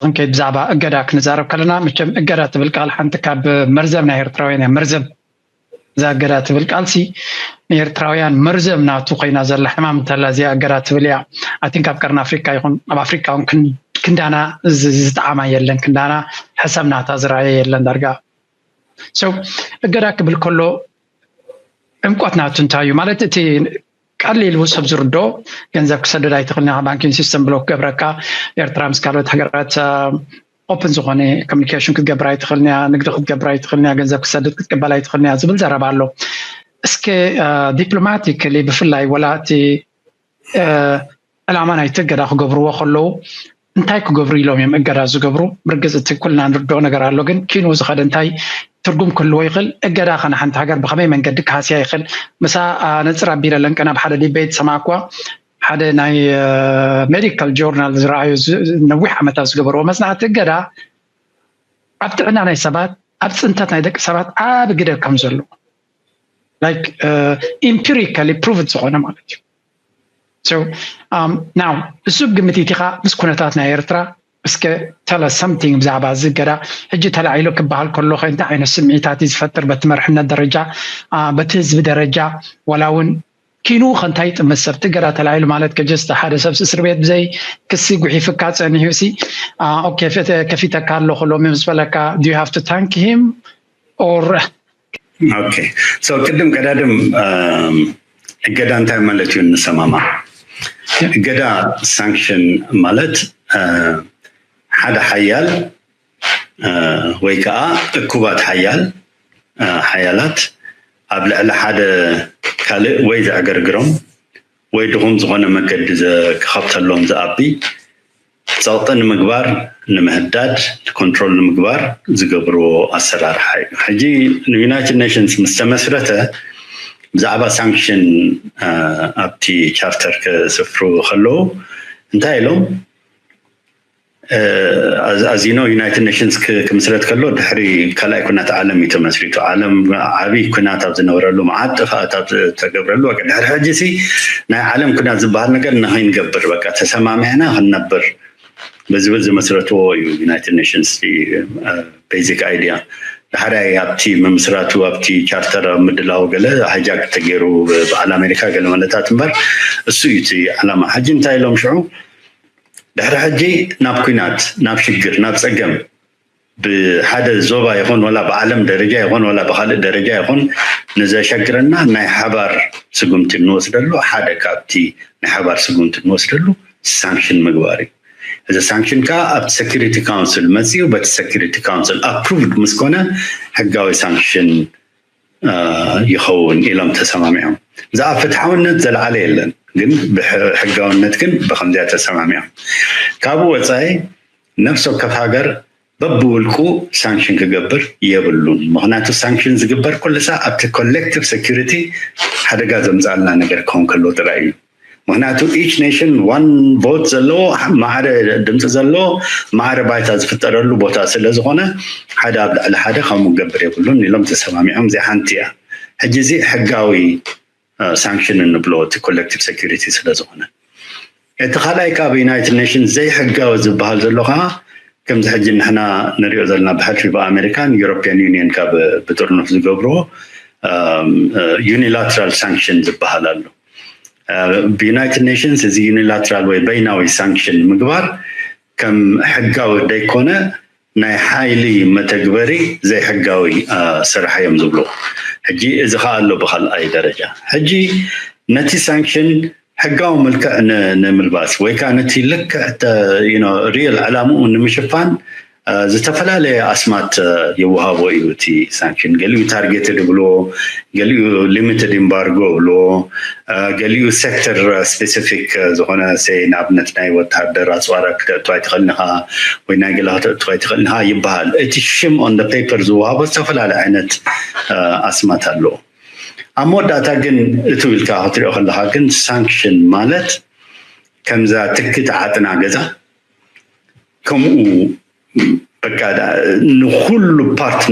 ክንከይድ ብዛዕባ እገዳ ክንዛረብ ከለና፣ መቸም እገዳ ትብል ቃል ሓንቲ ካብ መርዘም ናይ ኤርትራውያን እያ። መርዘም፣ እዛ እገዳ ትብል ቃልሲ ንኤርትራውያን መርዘም ናቱ ኮይና ዘላ ሕማም እንተላ እዚኣ እገዳ ትብል እያ። ኣይ ቲንክ ኣብ ቀርኒ ኣፍሪካ ይኹን ኣብ ኣፍሪካ እውን ክን- ክንዳና ዝ- ዝጠዓማ የለን፣ ክንዳና ሕሰብ ናታ ዝረኣየ የለን ዳርጋ። So እገዳ ክብል ከሎ ዕምቆት ናቱ እንታይ እዩ ማለት? እቲ ቀሊል ሰብ ዝርዶ፣ ገንዘብ ክሰድድ ኣይትኽእልን ኢኻ፣ ባንኪንግ ሲስተም ብሎክ ክገብረካ፣ ኤርትራ ምስ ካልኦት ሃገራት ኦፕን ዝኾነ ኮሚኒኬሽን ክትገብር ኣይትኽእልን እያ፣ ንግዲ ክትገብር ኣይትኽእልን እያ፣ ገንዘብ ክሰድድ ክትቅበል ኣይትኽእልን እያ ዝብል ዘረባ ኣሎ። እስከ ዲፕሎማቲካሊ ብፍላይ ወላ እቲ ዕላማ ናይቲ እገዳ ክገብርዎ ከለዉ እንታይ ክገብሩ ኢሎም እዮም እገዳ ዝገብሩ? ብርግፅ እቲ ኩልና ንርድኦ ነገር ኣሎ፣ ግን ኪኑ ዝኸደ እንታይ ትርጉም ክህልዎ ይኽእል? እገዳ ከ ንሓንቲ ሃገር ብኸመይ መንገዲ ክሃስያ ይኽእል? ምሳ ነፅር ኣቢለ ለንቀን ኣብ ሓደ ዲቤት ሰማዕኳ ሓደ ናይ ሜዲካል ጆርናል ዝረኣዩ ነዊሕ ዓመታት ዝገበርዎ መፅናዕቲ እገዳ ኣብ ጥዕና ናይ ሰባት ኣብ ፅንተት ናይ ደቂ ሰባት ዓብ ግደ ከም ዘለዎ like empirically proved ዝኾነ ማለት እዩ። So now እሱ ግምት ኢቲኻ ምስ ኩነታት ናይ ኤርትራ እስከ tell us something ብዛዕባ እዚ እገዳ ሕጂ ተላዒሉ ክበሃል ከሎ እንታይ ዓይነት ስምዒታት እዩ ዝፈጥር በቲ መርሕነት ደረጃ በቲ ህዝቢ ደረጃ ወላ እውን ኪኑ ከንታይ ጥምት ሰብ ትገዳ ተላዒሉ ማለት ከጀስተ ሓደ ሰብ እስር ቤት ብዘይ ክሲ ጉሒፍካ ፀኒሑ ሲ ኦኬ ከፊተካ ኣለኹ ሎሚ ምስ በለካ do you have to thank him or okay so ቅድም ቀዳድም እገዳ እንታይ ማለት እዩ እንሰማማ እገዳ ሳንክሽን ማለት ሓደ ሓያል ወይ ከዓ እኩባት ሓያል ሓያላት ኣብ ልዕሊ ሓደ ካልእ ወይ ዘዕገርግሮም ወይ ድኹም ዝኾነ መገዲ ክኸብተሎም ዝኣቢ ፀቕጢ ንምግባር ንምህዳድ ኮንትሮል ንምግባር ዝገብርዎ ኣሰራርሓ እዩ። ሕጂ ዩናይትድ ኔሽንስ ምስ ተመስረተ ብዛዕባ ሳንክሽን ኣብቲ ቻርተር ክስፍሩ ከለዉ እንታይ ኢሎም ኣዚኖ ዩናይትድ ኔሽንስ ክምስረት ከሎ ድሕሪ ካልኣይ ኩናት ዓለም እዩ ተመስሪቱ። ዓለም ዓብይ ኩናት ኣብ ዝነበረሉ መዓት ጥፋኣት ኣብ ዝተገብረሉ በቃ ድሕሪ ሕጂ ሲ ናይ ዓለም ኩናት ዝበሃል ነገር ንኸይንገብር በቃ ተሰማሚዕና ክንነብር ብዝብል ዝመስረትዎ እዩ ዩናይትድ ኔሽንስ ቤዚክ ኣይዲያ። ዳሕራይ ኣብቲ ምምስራቱ ኣብቲ ቻርተር ኣብ ምድላው ገለ ሃይጃክ ተገይሩ በዓል ኣሜሪካ ገለ መለታት እምበር እሱ እዩ እቲ ዓላማ። ሕጂ እንታይ ኢሎም ሽዑ ድሕሪ ሕጂ ናብ ኩናት ናብ ሽግር ናብ ፀገም ብሓደ ዞባ ይኹን ወላ ብዓለም ደረጃ ይኹን ወላ ብካልእ ደረጃ ይኹን ንዘሸግረና ናይ ሓባር ስጉምቲ እንወስደሉ ሓደ ካብቲ ናይ ሓባር ስጉምቲ እንወስደሉ ሳንክሽን ምግባር እዩ። እዚ ሳንክሽን ከዓ ኣብቲ ሰኪሪቲ ካውንስል መፅኡ በቲ ሰኪሪቲ ካውንስል ኣፕሩቭድ ምስኮነ ሕጋዊ ሳንክሽን ይኸውን ኢሎም ተሰማሚዖም። ብዛዕባ ፍትሓውነት ዘለዓለ የለን፣ ግን ብሕጋውነት ግን ብከምዚያ ተሰማሚዖም። ካብኡ ወፃኢ ነፍሲ ወከፍ ሃገር በብውልቁ ሳንክሽን ክገብር የብሉን። ምክንያቱ ሳንክሽን ዝግበር ኩሉ ሰዓት ኣብቲ ኮሌክቲቭ ሴኩሪቲ ሓደጋ ዘምፅኣልና ነገር ክኸውን ከሎ ጥራይ እዩ። ምክንያቱ each nation one vote ዘለዎ ማዕረ ድምፂ ዘለዎ ማዕረ ባይታ ዝፍጠረሉ ቦታ ስለ ዝኾነ ሓደ ኣብ ልዕሊ ሓደ ከምኡ ክገብር የብሉን ኢሎም ተሰማሚዖም። እዚኣ ሓንቲ እያ። ሕጂ እዚ ሕጋዊ ሳንክሽን እንብሎ እቲ ኮሌክቲቭ ሴኩሪቲ ስለ ዝኾነ እቲ ካልኣይ ካብ ዩናይትድ ኔሽንስ ዘይሕጋዊ ዝበሃል ዘሎ ከዓ ከምዚ ሕጂ ንሕና ንሪኦ ዘለና ብሕልፊ ብኣሜሪካን ዩሮፒያን ዩኒየን ካብ ብጥርኑፍ ዝገብርዎ ዩኒላትራል ሳንክሽን ዝበሃል ኣሎ። ብዩናይትድ ኔሽንስ እዚ ዩኒላትራል ወይ በይናዊ ሳንክሽን ምግባር ከም ሕጋዊ ደይኮነ ናይ ሓይሊ መተግበሪ ዘይሕጋዊ ስራሕ እዮም ዝብሉ። ሕጂ እዚ ከዓ ኣሎ ብካልኣይ ደረጃ። ሕጂ ነቲ ሳንክሽን ሕጋዊ መልክዕ ንምልባስ ወይ ከዓ ነቲ ልክዕ ሪል ዕላምኡ ንምሽፋን ዝተፈላለየ ኣስማት ይወሃቦ እዩ እቲ ሳንክሽን። ገሊኡ ታርጌትድ ይብልዎ፣ ገሊኡ ሊሚትድ ኢምባርጎ ይብልዎ፣ ገሊኡ ሴክተር ስፔሲፊክ ዝኾነ ሰይ ንኣብነት ናይ ወታደር ኣፅዋር ክተእቱ ኣይትኽእልን ኢኻ ወይ ናይ ገለ ክተእቱ ኣይትኽእልን ኢኻ ይበሃል። እቲ ሽም ኦን ፔፐር ዝወሃቦ ዝተፈላለየ ዓይነት ኣስማት ኣለዎ። ኣብ መወዳእታ ግን እቱ ኢልካ ክትሪኦ ከለካ ግን ሳንክሽን ማለት ከምዛ ትኪ ተዓጥና ገዛ ከምኡ በቃ ንኩሉ ፓርት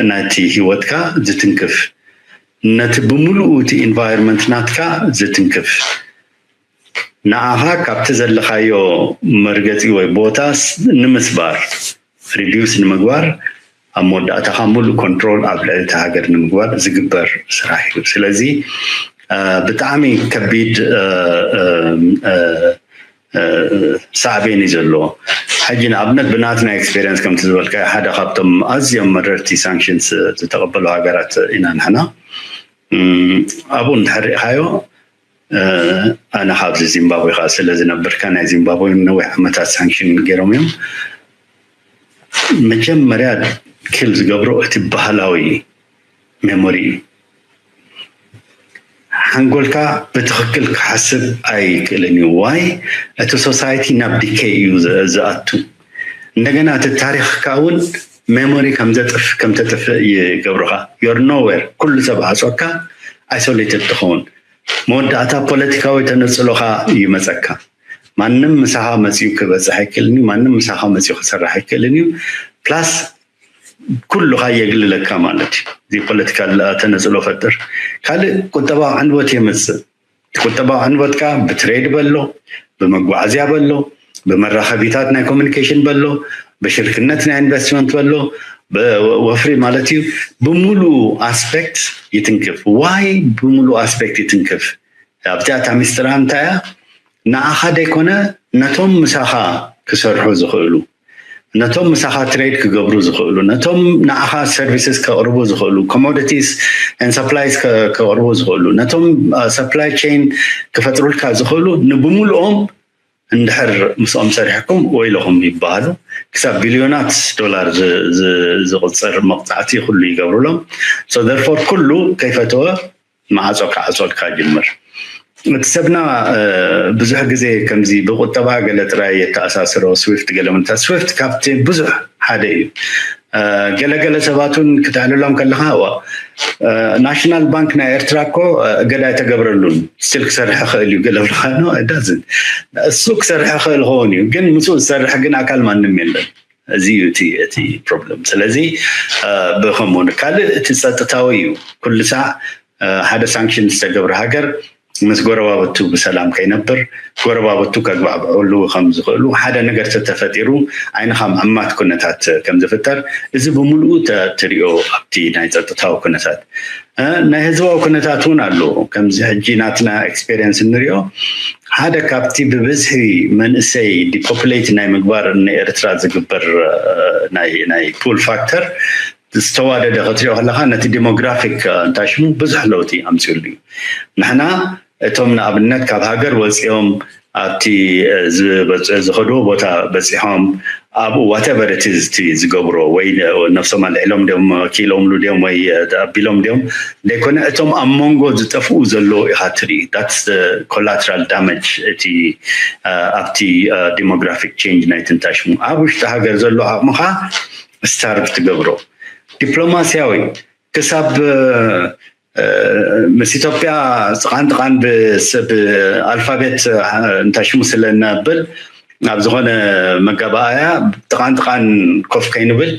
ናቲ ህይወትካ ዝትንክፍ ነቲ ብምሉኡ እቲ ኢንቫይሮንመንት ናትካ ዝትንክፍ ንዓኻ ካብቲ ዘለኻዮ መርገፂ ወይ ቦታ ስ- ንምስባር፣ ሪዲዩስ ንምግባር፣ ኣብ መወዳእታኻ ሙሉእ ኮንትሮል ኣብ ልዕሊ እቲ ሃገር ንምግባር ዝግበር ስራሕ እዩ። ስለዚ ብጣዕሚ ከቢድ ሳዕቤን እዩ ዘለዎ። ሕጂ ንኣብነት ብናትና ኤክስፔሪንስ ከምቲ ዝበልካ ሓደ ካብቶም ኣዝዮም መረርቲ ሳንክሽንስ ዝተቐበሉ ሃገራት ኢና ንሕና። ኣብኡ እንድሕር ሪእኻዮ ኣነ ካብዚ ዚምባብዌ ከዓ ስለ ዝነብር ናይ ዚምባብዌ ነዊሕ ዓመታት ሳንክሽን ገይሮም እዮም። መጀመርያ ኪል ዝገብሮ እቲ ባህላዊ ሜሞሪ እዩ። ሓንጎልካ ብትኽክል ክሓስብ ኣይክእልን እዩ። ዋይ እቲ ሶሳይቲ ናብ ዲኬይ እዩ ዝኣቱ። እንደገና እቲ ታሪኽካ እውን ሜሞሪ ከምዘጥፍ ከምተጥፍእ ይገብሩኻ። ዮር ኖዌር ኩሉ ሰብ ዓፅወካ ኣይሶሌትድ ትኸውን። መወዳእታ ፖለቲካዊ ተነፅሎኻ ይመፀካ። ማንም ምሳኻ መፂኡ ክበፅሕ ኣይክእልን እዩ። ማንም ምሳኻ መፂኡ ክሰርሕ ኣይክእልን እዩ። ፕላስ ኩሉኻ የግልለካ ማለት እዩ። እዚ ፖለቲካል ተነፅሎ ፈጥር ካልእ ቁጠባዊ ዕንወት የመፅእ። ቁጠባዊ ዕንወትካ ብትሬድ በሎ፣ ብመጓዓዝያ በሎ፣ ብመራኸቢታት ናይ ኮሚኒኬሽን በሎ፣ ብሽርክነት ናይ ኢንቨስትመንት በሎ፣ ወፍሪ ማለት እዩ። ብምሉእ ኣስፔክት ይትንክፍ። ዋይ ብምሉእ ኣስፔክት ይትንክፍ? ኣብዚኣ እታ ሚስጥራ እንታይ እያ? ንዓኻ ደይኮነ ነቶም ምሳኻ ክሰርሑ ዝኽእሉ፣ ነቶም ምሳኻ ትሬድ ክገብሩ ዝኽእሉ፣ ነቶም ንዓኻ ሰርቪስስ ከቕርቡ ዝኽእሉ፣ ኮሞዲቲስ ን ሰፕላይስ ከቕርቡ ዝኽእሉ፣ ነቶም ሰፕላይ ቼን ክፈጥሩልካ ዝኽእሉ ንብምልኦም እንድሕር ምስኦም ሰሪሕኩም ወይለኹም ይበሃሉ። ክሳብ ቢልዮናት ዶላር ዝቕፅር መቕፃዕቲ ኩሉ ይገብሩሎም። ሶ ደርፎር ኩሉ ከይፈተወ ማዕፆ ክዓፅወልካ ይጅምር። እቲ ሰብና ብዙሕ ግዜ ከምዚ ብቁጠባ ገለ ጥራይ የተኣሳስሮ ስዊፍት ገለ ምንታ ስዊፍት ካብቲ ብዙሕ ሓደ እዩ። ገለገለ ሰባት እውን ክትዕልሎም ከለካ ናሽናል ባንክ ናይ ኤርትራ እኮ እገዳ ኣይተገብረሉን ስቲል ክሰርሕ ይኽእል እዩ ገለ ብልካ ዳዝን እሱ ክሰርሕ ይኽእል ኸውን እዩ ግን ምስኡ ዝሰርሕ ግን ኣካል ማንም የለን። እዚ እዩ እቲ ፕሮብለም። ስለዚ ብከምኡ ካልእ እቲ ፀጥታዊ እዩ። ኩሉ ሳዕ ሓደ ሳንክሽን ዝተገብረ ሃገር ምስ ጎረባብቱ ብሰላም ከይነብር፣ ጎረባብቱ ከግባዕብዕሉ ከም ዝኽእሉ፣ ሓደ ነገር ተተፈጢሩ ዓይንኻ ምዕማት ኩነታት ከም ዝፍጠር፣ እዚ ብምሉኡ ትሪኦ ኣብቲ ናይ ጸጥታዊ ኩነታት። ናይ ህዝባዊ ኩነታት እውን ኣሎ። ከምዚ ሕጂ ናትና ኤክስፔሪንስ እንሪኦ ሓደ ካብቲ ብብዝሒ መንእሰይ ዲፖፕሌት ናይ ምግባር ንኤርትራ ዝግበር ናይ ፑል ፋክተር ዝተዋደደ ክትሪኦ ከለካ ነቲ ዲሞግራፊክ እንታይ ሽሙ ብዙሕ ለውጢ ኣምፅኡሉ እዩ። ንሕና እቶም ንኣብነት ካብ ሃገር ወፂኦም ኣብቲ ዝኸድዎ ቦታ በፂሖም ኣብኡ ዋተቨር እቲ ዝገብሮ ወይ ነብሶም ኣልዒሎም ዲም ኪኢሎምሉ ዲም ወይ ኣቢሎም ዲም ዘይኮነ እቶም ኣብ መንጎ ዝጠፍኡ ዘለዉ ኢካ ትርኢ። ኮላትራል ዳመጅ እቲ ኣብቲ ዲሞግራፊክ ቼንጅ ናይ ትንታሽሙ ኣብ ውሽጢ ሃገር ዘሎ ዓቕምኻ ስታርቭ ትገብሮ። ዲፕሎማስያዊ ክሳብ ምስ ኢትዮጵያ ጥቓን ጥቓን ብኣልፋቤት እንታይ ሽሙ ስለ ነብል ኣብ ዝኾነ መጋባኣያ ጥቓን ጥቓን ኮፍ ከይንብል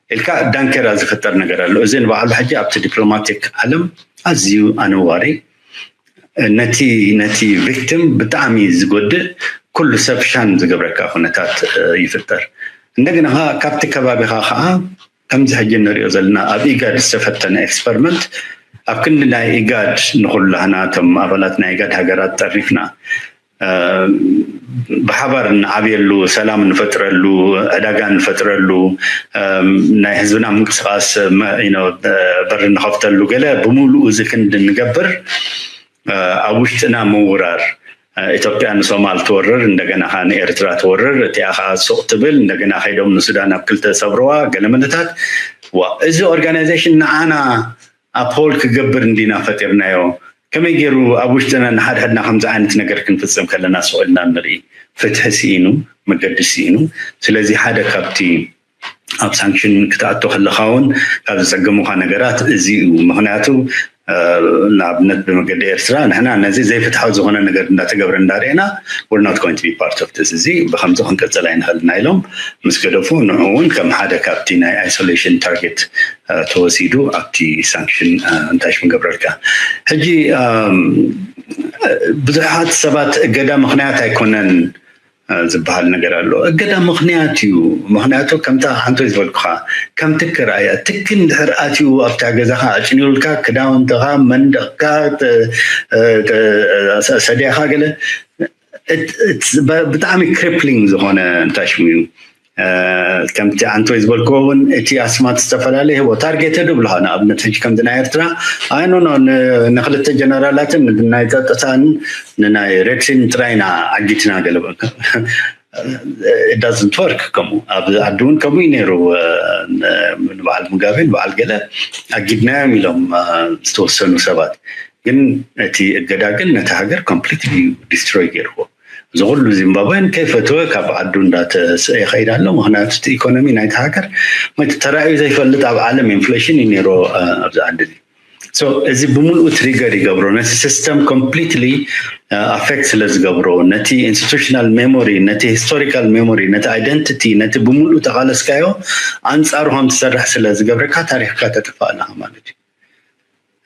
ኢልካ ዳንኬራ ዝፍጠር ነገር ኣሎ። እዚ ንባዕሉ ሕጂ ኣብቲ ዲፕሎማቲክ ዓለም ኣዝዩ ኣነዋሪ ነቲ ነቲ ቪክቲም ብጣዕሚ ዝጎድእ ኩሉ ሰብ ሻን ዝገብረካ ኩነታት ይፍጠር። እንደገና ካብቲ ከባቢኻ ከዓ ከምዚ ሕጂ እንሪኦ ዘለና ኣብ ኢጋድ ዝተፈተነ ኤክስፐሪመንት ኣብ ክንዲ ናይ ኢጋድ ንኩላህና እቶም ኣባላት ናይ ኢጋድ ሃገራት ጠሪፍና ብሓባር እንዓብየሉ፣ ሰላም እንፈጥረሉ፣ ዕዳጋ እንፈጥረሉ፣ ናይ ህዝብና ምንቅስቃስ በሪ እንኸፍተሉ ገለ ብምሉኡ እዚ ክንዲ እንገብር ኣብ ውሽጥና ምውራር ኢትዮጵያ ንሶማል ትወርር እንደገና ከዓ ንኤርትራ ትወርር እቲኣ ከዓ ሱቕ ትብል እንደገና ከይዶም ንሱዳን ኣብ ክልተ ሰብርዋ ገለ ምንታት ዋ እዚ ኦርጋናይዜሽን ንዓና ኣፕሆል ክገብር እንዲና ፈጢርናዮ ከመይ ገይሩ ኣብ ውሽጥና ንሓድሕድና ከምዚ ዓይነት ነገር ክንፍፅም ከለና ስቕ ኢልና ንርኢ ፍትሒ ስኢኑ መገዲ ስኢኑ ስለዚ ሓደ ካብቲ ኣብ ሳንክሽን ክትኣቱ ከለካ እውን ካብ ዝፀገሙካ ነገራት እዚ እዩ። ምክንያቱ ንኣብነት ብመገዲ ኤርትራ ንሕና ነዚ ዘይፍትሓዊ ዝኾነ ነገር እንዳተገብረ እንዳርኤና we're not going to be part of this፣ እዚ ብከምዚ ክንቅፅል ኣይንኽእልና ኢሎም ምስ ገደፉ፣ ንዑ እውን ከም ሓደ ካብቲ ናይ isolation target ተወሲዱ ኣብቲ ሳንክሽን እንታይ ሽም ገብረልካ። ሕጂ ብዙሓት ሰባት እገዳ ምክንያት ኣይኮነን ዝበሃል ነገር ኣሎ። እገዳ ምክንያት እዩ። ምክንያቱ ከምታ ሓንቶ ዝበልኩኻ ከም ትኪ ርኣያ፣ ትኪ እንድሕር ኣትዩ ኣብታ ገዛኻ ኣጭንዩልካ፣ ክዳውንትኻ፣ መንደቕካ፣ ሰድያኻ ገለ ብጣዕሚ ክሪፕሊንግ ዝኾነ እንታይ ሽሙ እዩ። ከምቲ ኣንቶይ ዝበልክዎ እውን እቲ ኣስማት ዝተፈላለየ ህቦ ታርጌትድ ብልኻ ንኣብነት ሕጂ ከምዚ ናይ ኤርትራ ኣይኖኖ ንክልተ ጀነራላትን ናይ ፀጥታን ንናይ ሬድሲን ጥራይና ዓጊትና ገለ ዳዝንት ወርክ። ከምኡ ኣብ ዓዲ እውን ከምኡ እዩ ነይሩ። ንበዓል ሙጋቤ ንበዓል ገለ ኣጊድናዮም ኢሎም ዝተወሰኑ ሰባት። ግን እቲ እገዳ ግን ነቲ ሃገር ኮምፕሊትሊ ዲስትሮይ ገይርዎ። እዚ ኩሉ ዚምባብያን ከይፈተወ ካብ ዓዱ እንዳተስአ ይኸይድ ኣሎ። ምክንያቱ እቲ ኢኮኖሚ ናይቲ ሃገር ተራእዩ ዘይፈልጥ ኣብ ዓለም ኢንፍሌሽን እዩ ነይሩ ኣብዚ ዓዲ እዚ። እዚ ብምልኡ ትሪገር ይገብሮ፣ ነቲ ሲስተም ኮምፕሊትሊ ኣፌክት ስለ ዝገብሮ፣ ነቲ ኢንስቲቱሽናል ሜሞሪ፣ ነቲ ሂስቶሪካል ሜሞሪ፣ ነቲ ኣይደንቲቲ፣ ነቲ ብምልኡ ተቃለስካዮ ኣንፃሩ ከም ትሰርሕ ስለ ዝገብረካ ታሪክካ ተጥፋእ ኣለካ ማለት እዩ።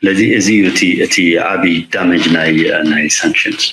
ስለዚ እዚ እዩ እቲ ዓብይ ዳመጅ ናይ ናይ ሳንክሽንስ።